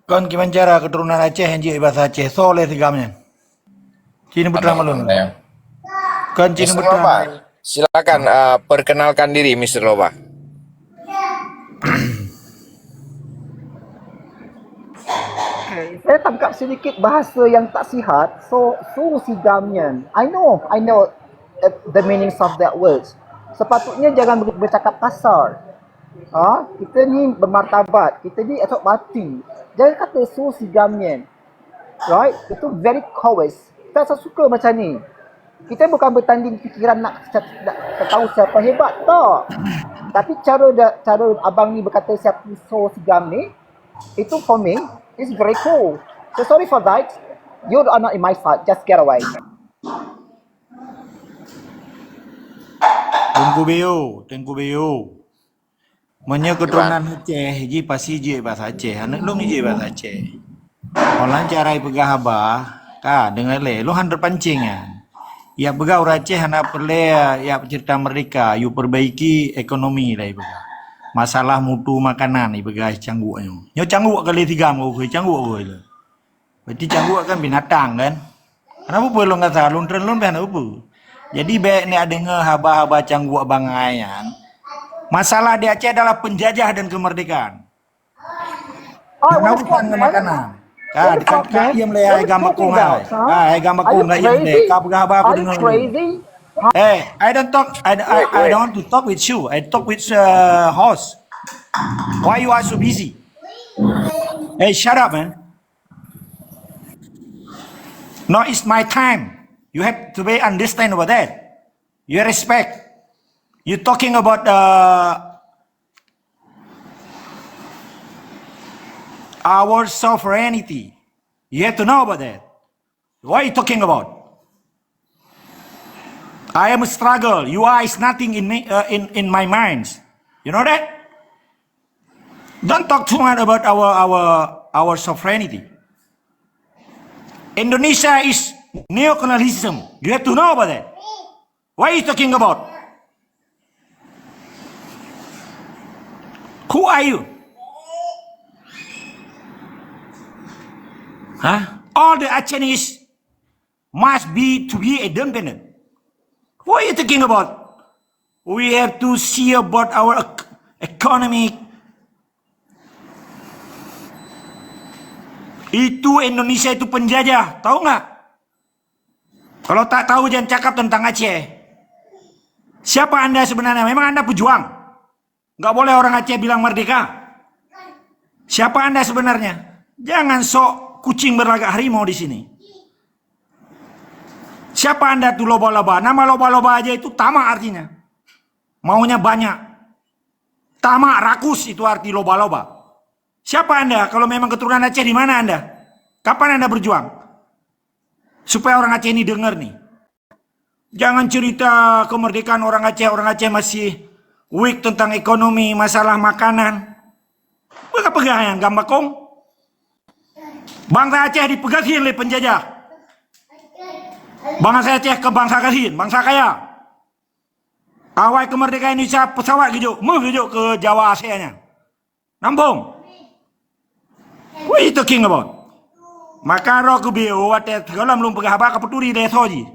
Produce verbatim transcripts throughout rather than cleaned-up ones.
Kon kiban cara keuturonan Aceh nyang jeuet bahasa Aceh. Soe lé si GAM nyan? Cina putra malum. Kon Cina putra. Silakan, uh, perkenalkan diri, Mister Loba. Okay, saya tangkap sedikit bahasa yang tak sihat. So, so si GAM nyan. I know, I know uh, the meanings of that words. Sepatutnya jangan ber- bercakap kasar. Ha? Kita ni bermartabat, kita ni esok mati. Jangan kata so si GAM nyan. Right? Itu very cowards. Tak suka macam ni. Kita bukan bertanding fikiran nak, nak tahu siapa hebat, tak. Tapi cara da- cara abang ni berkata siapa so si GAM ni, itu for me is very cool. So sorry for that. You are not in my side. Just get away. Teungku Beo, Teungku Beo. Meunyoe keuturonan Aceh, ji pasti jeuet bahasa Aceh. Aneuk lôn jeuet bahasa Aceh. Óh lheueh cara ipeugah haba, ka deungoe lé, lôn han teupancing nyan. Yak peugah ureueng Aceh hana peureulée yak cerita merdeka, yue perbaiki ekonomi lah ipeugah. Masalah mutu makanan ipeugah cangguek nyoe. Nyoe cangguek kali si GAM keu kheun, cangguek keu kheun. Berarti cangguek kan binatang kan? Kenapa peue lôn kata? Lôn treun lôn beh hana peue. Jadi bék neuk deungoe haba-haba cangguek bangai nyan. Masalah di Aceh adalah penjajah dan kemerdekaan. Bukan makanan. Ka, ka, ka, iem lé ai GAM bakong ai. Ai GAM bakong ka iem lé. Ka peugah haba aku deungoe. Hey, I don't talk. I, I, I don't want to talk with you. I talk with uh, host. Why you are so busy? Hey, shut up, man. No, it's my time. You have to be understand about that. You respect. You talking about uh, our sovereignty. You have to know about that. What are you talking about? I am a struggle. You are is nothing in me uh, in in my minds. You know that? Don't talk too much about our our our sovereignty. Indonesia is neocolonialism. You have to know about that. What are you talking about? Who are you? Huh? All the Achinese must be to be independent. What are you talking about? We have to see about our ec- economic. Itu Indonesia itu penjajah, tahu nggak? Kalau tak tahu jangan cakap tentang Aceh. Siapa anda sebenarnya? Memang anda pejuang? Nggak boleh orang Aceh bilang merdeka. Siapa anda sebenarnya? Jangan sok kucing berlagak harimau di sini. Siapa anda tu loba-loba? Nama loba-loba aja itu tamak artinya. Maunya banyak. Tamak rakus itu arti loba-loba. Siapa anda? Kalau memang keturunan Aceh, di mana anda? Kapan anda berjuang? Supaya orang Aceh ini dengar nih. Jangan cerita kemerdekaan orang Aceh. Orang Aceh masih weak tentang ekonomi, masalah makanan. Peugah-peugah nyang GAM bakong. Bangsa Aceh dipeugah lé penjajah. Bangsa Aceh ke bangsa gasien, bangsa kaya. Awai kemerdekaan Indonesia pesawat geujok, meuh geujok ke Jawa Asia nyan. Nambong. What are you talking about? Maka roh keubieu watée sigohlom lôn peugah haba ka peuturi lé soe jih.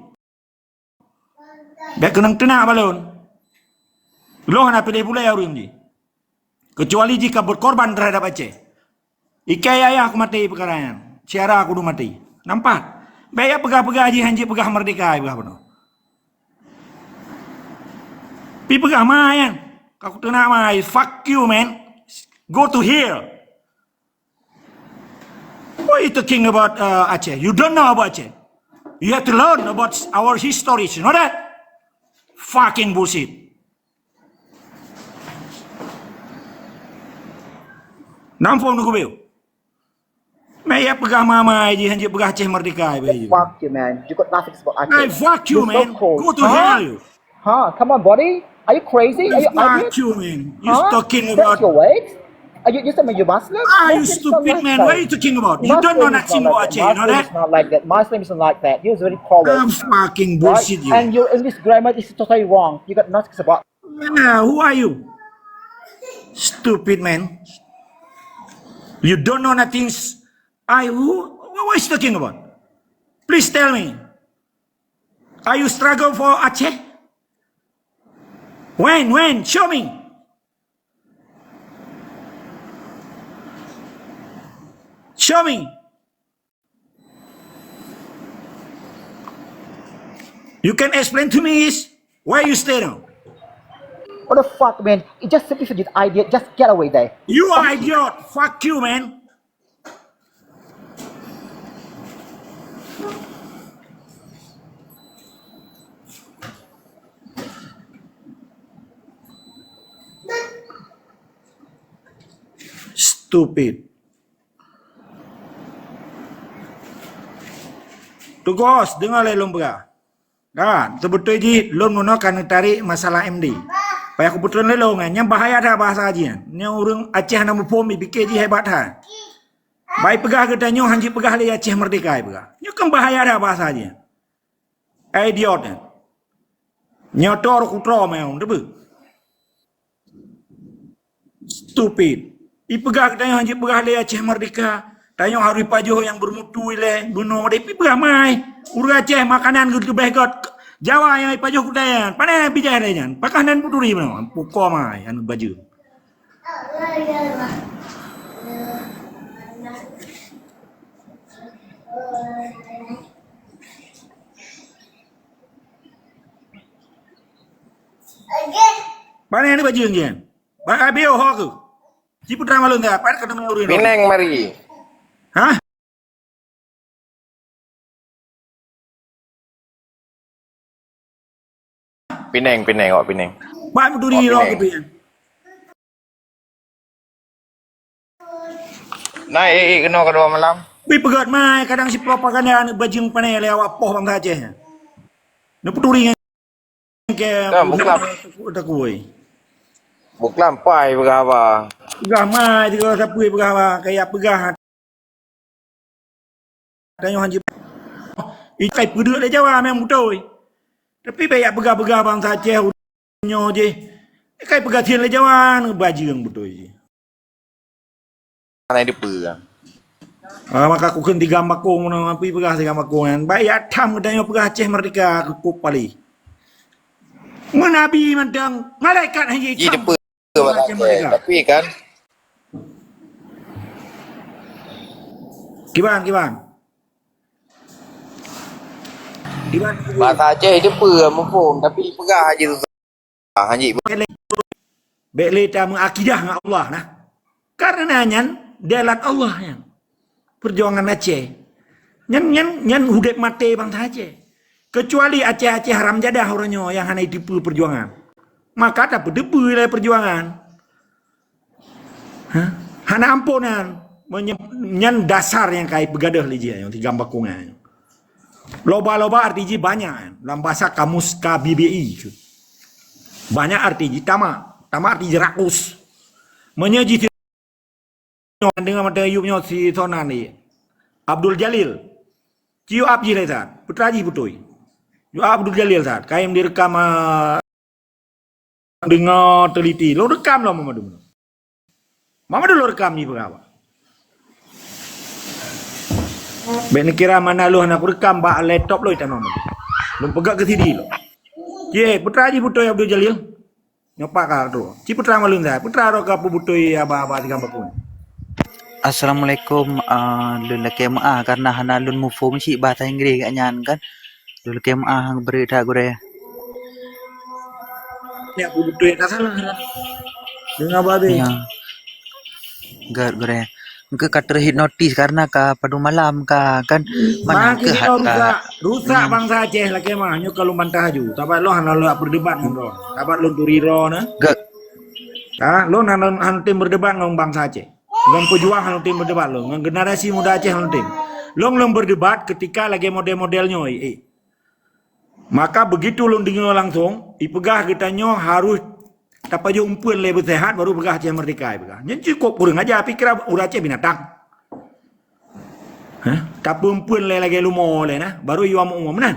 Bék keunong teunak balon. Lôn hana piléh bulée ureuëng jih. Kecuali jih ka berkorban terhadap Aceh. Ikai ayah aku maté peukara nyan. Syara aku dum maté. Nampak? Bék ya peugah-peugah jih hanjeuet peugah merdeka ai peugah bunoe. Pi peugah ma nyan. Ka kuteunak ma ai. Fuck you, man. Go to hell. What are you talking about uh, Aceh? You don't know about Aceh. You have to learn about our histories. You know that? Fucking bullshit. Nampung nunggu beu. Maya peugah mama ji hanjeuet peugah Aceh merdeka ai beu. Fuck you, man. You got nothing to say about Aceh. Hey, fuck you, man. Go to hell you. Huh? Come on, buddy. Are you crazy? Are you idiot? Fuck you, man. You talking about your weight? Are you, you say you Muslim? Ah, you stupid man. What are you talking about? You don't know nothing about Aceh, you know that? Muslim is not like that. Muslim is not like that. He is very coward. I'm fucking bullshit you. And your English grammar is totally wrong. You got nothing about. Yeah, who are you? Stupid man. You don't know nothing. I who? What, what is talking about? Please tell me. Are you struggle for Aceh? When, when? Show me. Show me. You can explain to me is where you stay now? What the fuck, man? It just simply such an idiot. Just get away there. You are idiot. Fuck you, man. Stupid. Tugos, deungoe lé lôn peugah. Kan, seubeutôi jih lôn meunoe ka neutarek masalah M D. Payah kupeutrön lé lôn, nyan bahaya that bahasa jih nyan. Nyan ureuëng Aceh hana muphom, jipike jih hebat that. Bai peugah geutanyoe han jipeugah lé Aceh merdeka, jipeugah. Nyoe kan bahaya that bahasa jih nyan. Idiot nyan. Nyoe tor kutroe meunan, teupeue? Stupid. Ipeugah geutanyoe han jipeugah lé Aceh merdeka. Tanyoe harus pajoh nyang bermutu ilée, bunoe deh, ipeugah mai. Ureuëng Aceh makanan geuleubeh göt. Jawa nyang ipajoh kudai nyan. Pane bijéh lé nyan. Pakah nan peuturi bunoe. Pukoe mai, anu bajeueng. Pane anu bajeueng nyan. Bak abéh ho keuh. Ciputra Malun dah, pat ka teumé ureuëng. Pineng mari. Hah? Pineng, Pineng, awak Pineng. Bak duri awak ro Pineng. Gitu ya. Nah, eh, eh, kena kedua malam. Wih, peugah mai, kadang si propaganda aneuk bajeueng pane lé awak poh bangsa Aceh. Neuputuri ngon Ke Kan, buklam. Takui. Buklam pai peugah haba. Peugah mai, tiga sapui peugah haba. Kayak peugah. Tanyoe hanji. Ikai peudeuek lé Jawa memang beutôi. Tapi bèk peugah-peugah bangsa Aceh nyoe jih. Ikai peugah thien lé Jawa, bajeueng beutôi jih. Hana dipeue. Ah, maka kukheun tiga bakong, meunan api peugah tiga bakong nyan. Baik ya tham geutanyoe peugah Aceh merdeka, keukup pali. Meunabi mantong, malaikat hana ji tham. Dipeue bahasa Aceh Aceh, merdeka. Tapi kan. Kiban, kiban. Kiban. Bahasa Aceh dipeue, muphom, tapi peugah aja susah. Ah, hanji. Bèk lé tameuakidah ngon Allah nah. Karena nyan dalat Allah nyan. Perjuangan Aceh. Nyan, nyan, nyan udép maté bangsa Aceh. Kecuali Aceh-Aceh haram jadah uroe nyoe nyang hana jiteupeue perjuangan. Maka tapeuteupeue lé perjuangan. Hah? Hana amponan. Menye-, nyan dasar nyang kai peugadôh lé jih, nyang tiga bakong nyan. Loba-loba arti jih banyak, kan? Lam bahasa kamus K B B I tu. Banyak arti jih tamak. Tamak arti jih rakus. Meunyoe jih deungon mata ayub nyoe si sonan ni. Abdul Jalil. Ci yuap jih lé that. Putra jih beutôi. Yuap Abdul Jalil that. Kayém direkam, ah, Deungoe teliti. Lôn rekam lom Mamadu. Mamadu lôn rekam jih peugah. Bèk neukira mana lôn hana kurekam bak laptop lôn tanoh. Lôn peugah keu sidi lôn. Cit, putra jih beutôi Abdul Jalil. Nyoe pat ka tu. Cit putra malôn sai. Putra roh ka peubeutôi haba-haba tiga bakong. Assalamualaikum, ah, lôn lakèe meu'ah karena hana lôn muphom cit bahasa Inggris geuh nyan kan. Lôn lakèe meu'ah bri that gurèe. Nyak peubeutôi ka salah. Deungoe babeh. Ya. Gèt gurèe. Engkeuh ka terhipnotis karena ka padum malam ka kan. Mana Makin engkeuh hat ka rusak, rusak bangsa Aceh lakèe meu'ah. Nyoe ka lôn bantah aju. Saban lôn hana lôn berdebat ngon droe. Saban lôn turi droe na. Gèt. Ha, lôn hana, hana tem berdebat ngon bangsa Aceh. Ngon peujuang hana tem berdebat lôn, ngon generasi muda Aceh hana tem. Lôn, lôn berdebat ketika lagèe model-model nyoe, eh. Maka begitu lôn deungoe langsung, ipeugah geutanyoe harôh tapajoh umpeuen lé beuseuhat baru peugah Aceh merdeka, ipeugah. Nyan cukôp kureueng aja, pikira ureueng Aceh binatang. Hah? Tapeuumpeuen lé lagèe leumo lé na, baru iwa meu'ue meunan.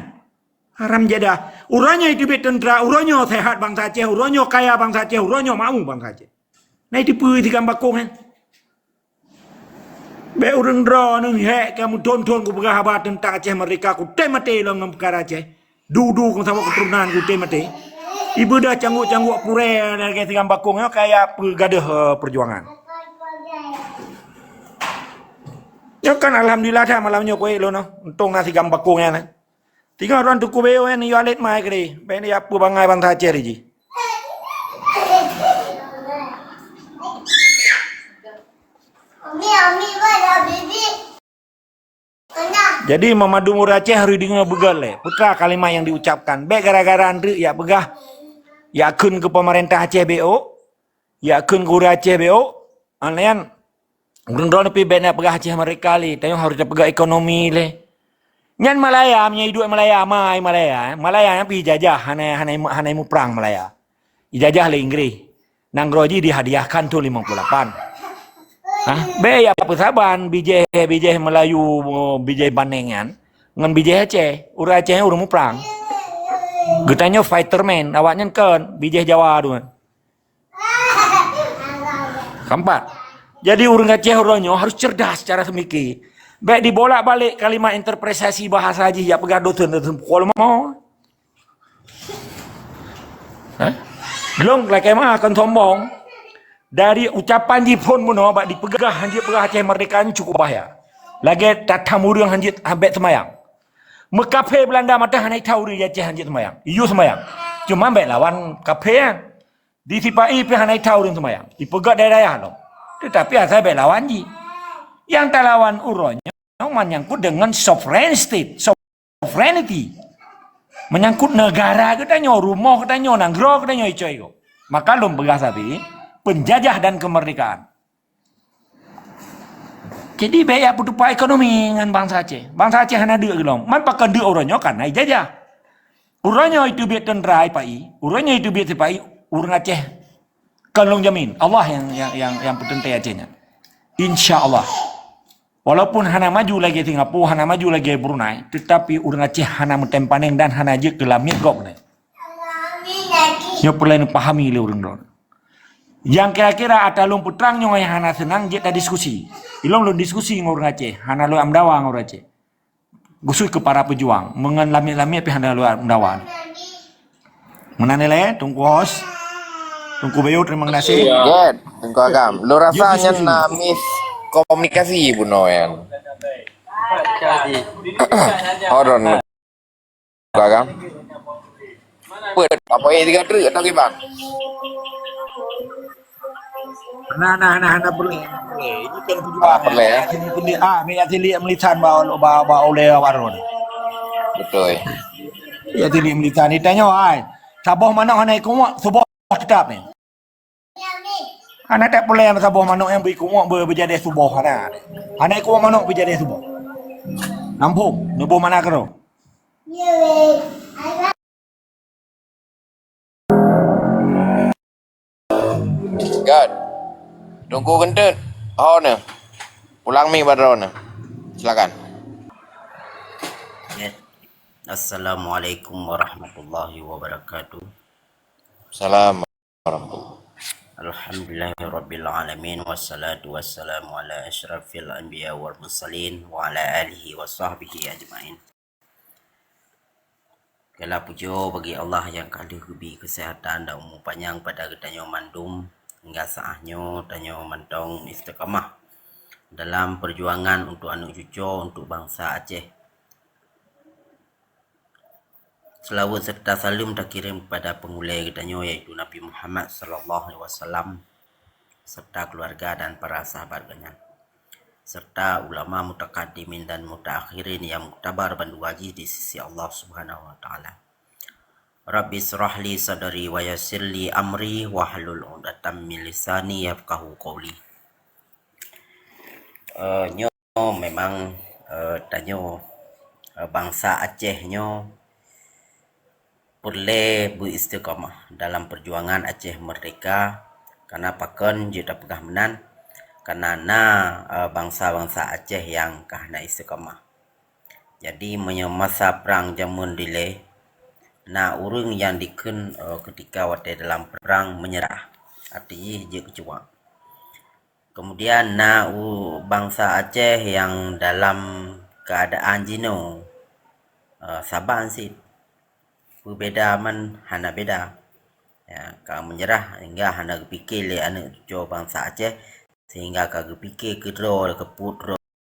Haram jadah. Uroe nyoe iteubiet teuntra, uroe nyoe seuhat bangsa Aceh, uroe nyoe kaya bangsa Aceh, uroe nyoe mau bangsa Aceh. Na iteupeue tiga bakong nyan. Bék ureuëng droeneuh hék ka meuthon-thon kupeugah haba teuntang Aceh Merdeka, kutem maté lom ngon peukara Aceh. Dudu keu saboh keuturonan kutem maté. Ibeudôh cangguk-cangguk purée lagée sigam bakong nyoe kaya peugadôh, eh, peujuangan. Nyoe kan alhamdulillah that malam nyoe kuék lôn, untông na sigam bakong nyan. Tiga orang tuku beo nyan yue alet mai keudeh. Bék ni apa bangai bansa Aceh jih. Jadi, meumandum ureuëng Aceh harôh deungoe beugét lé peue kalimat nyang diucapkan. Bék gara-gara andeuek yak peugah, yak kheun keu pemerintah Aceh beo, yak kheun keu ureuëng Aceh beo, an nyan ureuëng droeneuh pih bék na peugah Aceh Merdeka lé, tanyoe harôh tapeugah ekonomi lé. Nyan Malaya, meunyoe iduek Malaya, mai Malaya, eh. Malaya nyan pih ijajah, hana, hana, hana muprang Malaya. Ijajah lé Inggréh. Nanggroe jih dihadiahkan thon limong puluh lapan. Hah? Bék ya peusaban bijéh, bijéh Melayu, bijéh Baneng nyan ngon bijéh Aceh. Ureuëng Aceh nyan ureuëng muprang. Geutanyoe fighterman, awaknyan kon bijéh Jawa tu. Keempat. Jadi ureuëng Aceh uroe nyoe harôh cerdas cara seumike. Bék dibolak-balik kalimat interpretasi bahasa jih yak peugah dosen, dosen pukul lima. Hah? Lôn lakée meu'ah kon sombong. Dari ucapan jih phon bunoe bak dipeugah, hanjeuet peugah Aceh Merdeka nyan cukup bahaya. Lagée tatham ureuëng hanjeuet habék seumayang. Meukafé Beulanda mata hana itha ureuëng Aceh hanjeuet seumayang. Iyue seumayang. Cuma bék lawan kafé nyan. Di sipa-i pih hana itha ureuëng seumayang. Ipeugét dayah-dayah lom. Tetapi asai bék lawan jih. Nyang talawan uroe nyoe menyangkut dengan sovereign state. Sovereignty. Menyangkut negara geutanyoe, rumoh geutanyoe, nanggroe geutanyoe, icoe iko. Maka lôn peugah sabe, penjajah dan kemerdekaan. Jadi, bék ya peutupat ekonomi ngon bansa Aceh. Bansa Aceh hana deuk geulom. Man pakon deuk uroe nyoe kana ijajah. Uroe nyoe itu biet tentara ipai, uroe nyoe itu biet sipai, ureuëng Aceh kon lôn jamin. Allah yang yang yang yang peuteuntée Aceh nyan. Insya Allah. Walaupun hana maju lagée Singapura, hana maju lagée Brunei, tetapi ureuëng Aceh hana meutem paneng dan hana jeuet keu lamiet gob nyan. Nyoe peureulée neupahami lé ureuëng droe. Nyang kira-kira ata lôn peutrang nyoe hana seunang jeuet tadiskusi. Ilôn lôn diskusi ngon ureuëng Aceh, hana lôn amdawa ngon ureuëng Aceh. Khusus keu para pejuang, meungon lamiet-lamiet pih hana lôn amdawa. Meunan ilée, Teungku Hos, Teungku Bayu, terima kasih. Gét, Teungku Agam. Lôn rasa nyan na miskomunikasi bunoe nyan. Hold on. Gagang. Peuet, apa eh tiga truk atau gimana? Nah, nah, nah, nah, boleh. Boleh. Ini kan tujuan. Ah, boleh, ya. Ini pun dia, ah, minyak tilik melisan bau, bau, bau oleh warung. Betul. Ya, tilik melisan. Ditanya, ai. Saboh manok hana ikut, suboh tetap ni. Hana that peureulée saboh manok nyang beuikut beu-, beujadeh suboh hana. Hana ikut manok beujadeh suboh. Nampung, neuboh mana keudroe. Gét. Teungku Keuntét, ho neuh. Pulang mi bak droeneuh. Silakan. Ya. Assalamualaikum warahmatullahi wabarakatuh. Salam. Alhamdulillahirabbil alamin, wassalatu wassalamu ala asyrafil anbiya wal mursalin wa ala alihi wa sahbihi ajmain. Segala pujoe bagi Allah nyang ka lheueh geubri keuseuhatan dan umu panyang pada geutanyoe mandum, hingga saát nyoe tanyoe mantong istiqamah dalam perjuangan untuk aneuk cucoe, untuk bansa Aceh. Seulaweuet serta saleuem takirém kepada peungulée geutanyoe, yaitu Nabi Muhammad sallallahu alaihi wasallam, serta keluarga dan para sahabat geuhnyan, serta ulama mutakaddimin dan mutaakhirin nyang muktabar bandua jih di sisi Allah Subhanahu wa Ta'ala. Rabbi israh li sadri wa yassir li amri wahlul 'uqdatam min lisani yafqahu qauli. Eh, nyoe memang, eh, tanyoe, eh, bansa Aceh nyoe peureulée beuistiqamah dalam perjuangan Aceh merdeka, karena pakon jeuet tapeugah meunan, karena na, eh, bansa-bansa Aceh nyang ka hana istiqamah. Jadi, meunyoe masa prang jameun dilée, na ureuëng nyang dikheun, eh, keutika watée dalam prang meunyeurah, arti jih jeuet keucuak. Kemudian na u bansa Aceh nyang dalam keuadaan jinoe, eh, saban cit. Peubeda man hana beda. Ya, ka meunyeurah sehingga hana geupike lé aneuëk cucoe bansa Aceh, sehingga ka geupike keudroe, keupeue droe